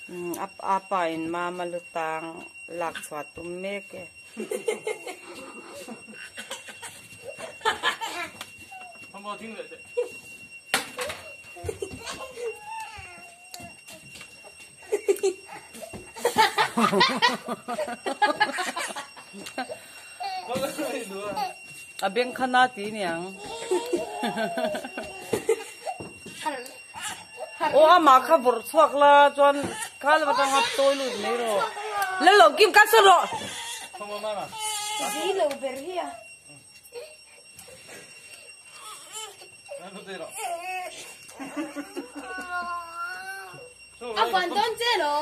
A pa in mama lu tang lak chhuah tum mek e. A beng kha na ti niang. Aw amah kha vawrh chhuak la chuan kha lam atanga tawi lut mai rawh. Lal lo kim ka sawn rawh. A van dawn che lo.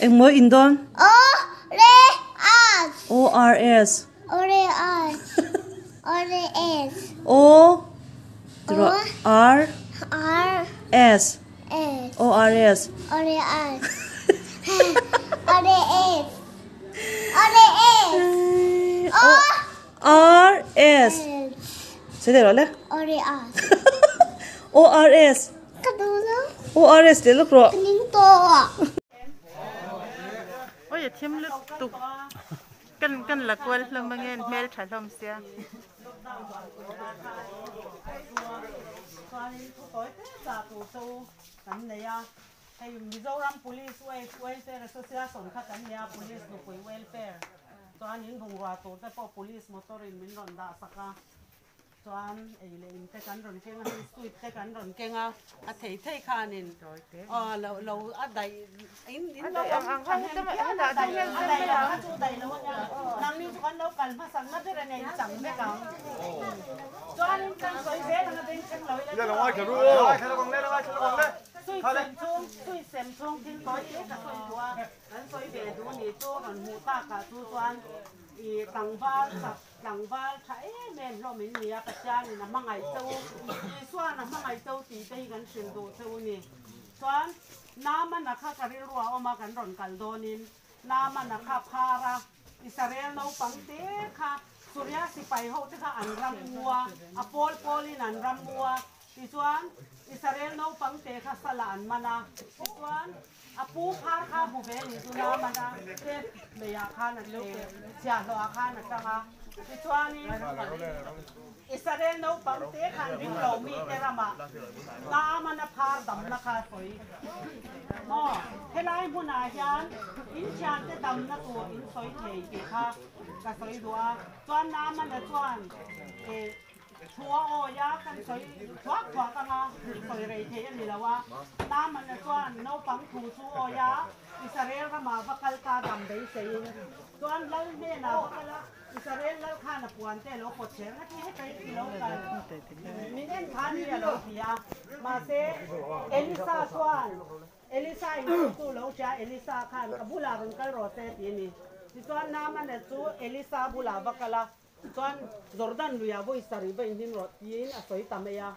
Engmaw in dawn? O R S. O R S. O R S. O R S. O R R S. S. O R S. O R S. O R S. O R S. O R S. Sawi leh rawh le. O R S. O R S. Ka duh lo. O R S leh lawk rawh. Ka ning tawh. Oi a thim lutuk kan kan la kual hlawm ange an hmel tha hlawm sia. Mizoram Police Welfare Association kha kan nia Police nupui welfare chuan in bungrua tur te pawh Police motor in min rawn dah sak a. Chuan ei leh in te kan rawn keng a, hei sweet te kan rawn keng a, a thei thei khanin aw lo lo a daih in in lo awm tha hnem phian a, a daih lo kha chu daih lo a nia, nangni chu kan lo kal hmasak na ber a nia in chang vek ang. Chuanin kan sawi zel ang a beng thleng lo ila sweet sem chhung sweet sem chhung thil tawi te ka sawi duh a, kan sawi ve duh ni chu rawn hmuh takah chu chuan ih tlangval chak Tlangval tha em em hlawm in nia, Pathianin a hmangaih che u, Isua'n a hmangaih che u tih te hi kan hrilh duh che u ni. Chuan Naamana kha ka rilru a awm a, kan rawn kal dawnin Naamana kha phar a, Israel naupang te kha Suria sipai ho te kha an ram mu a, a pawl pawlin an ram mu a, tichuan Israel naupang te kha salah an man a, tichuan A pu phar kha hmu ve ni chu Naamana te meiah khan a che, chhiahhlawhah khan a tang a. Tichuanin Israel naupang te khan ring lo mite ramah Naamana phar damna kha a sawi. Maw, helai hmunah hian in thiante damna tur in sawi thei tih kha ka sawi duh a. Chuan Naamana chuan Thua awi a, kan sawi thuak thuak ang a, sawi rei thei a ni lo a. Naamana chuan naupang thu chu awi a, Israel ramah va kal ta dam beiseiin chuan lal hnenah va kal a, Israel lal khan a puan te a lo pawt cher ngati heta i ti lo kal, min en khan hi a lo ti a. Mahse, Elisa chuan, Elisa in chu chu lo hria, Elisa khan ka bulah rawn kal rawh se ti a ni. Tichuan Naamana chu Elisa bulah va kal a. Chuan Jordan luiah vawi sarih va inhlim rawh tiin a sawi ta mai a.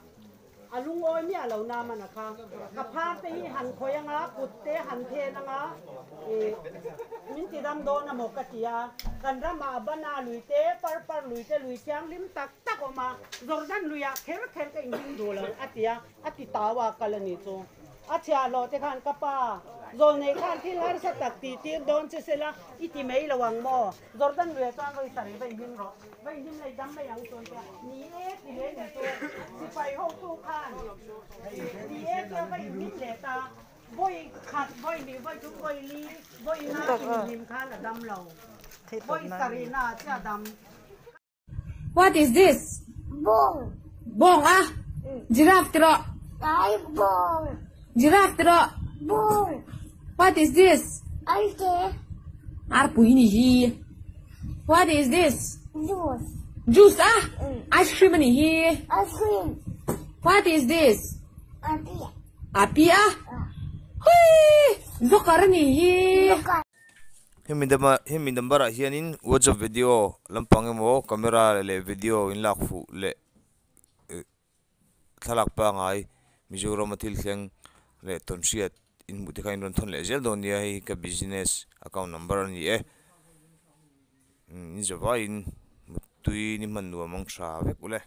A lungawi miah lo Naaman a kha. Ka phar te hi han khawi anga, kut te han then anga, ih, min ti dam dawn a maw ka ti a. Kan ramah a bana lui te, par par lui te, lui thianghlim tak tak awm a, Jordan luiah kher kher ka inhlim duh lo a ti a, a ti tau a kal a nih chu. A chhiahhlawh te khan ka pa, zawlnei khan thil harsa tak tih tir dawn che sela i ti mai lo ang maw? Jordan luiah chuan vawi sarih va inhlim rawh, va inhlim lei dam mai ang chuan tia ni e ti leh ni chu sipai hotu khan ni e tia va inhlim leh ta, vawi khat, vawi hnih, vawi thum, vawi li, vawi nga inhlim khan a dam lo, vawi sarihna ah chiah a dam. What is this? Ball. Bawng a? Giraffe ti rawh. Ai bawng. Giraffe ti rawh. Bawng. What is this? Arte. Arpui ni hi. What is this? Juice. Juice a? Ice cream a ni hi. Ice cream. What is this? Api. Api a? Hui! Joker a ni hi. Joker. Hemi dama hemi number ah hianin whatsapp video lampang emaw camera leh video in lak fuh leh eh thlalak pangai Mizoram a thil thleng leh tawnhriat in hmuh te kha in rawn thawn leh zel dawn nia hei ka business account number a ni e in zavaiin muttui ni hman nuam ang tha vek ule.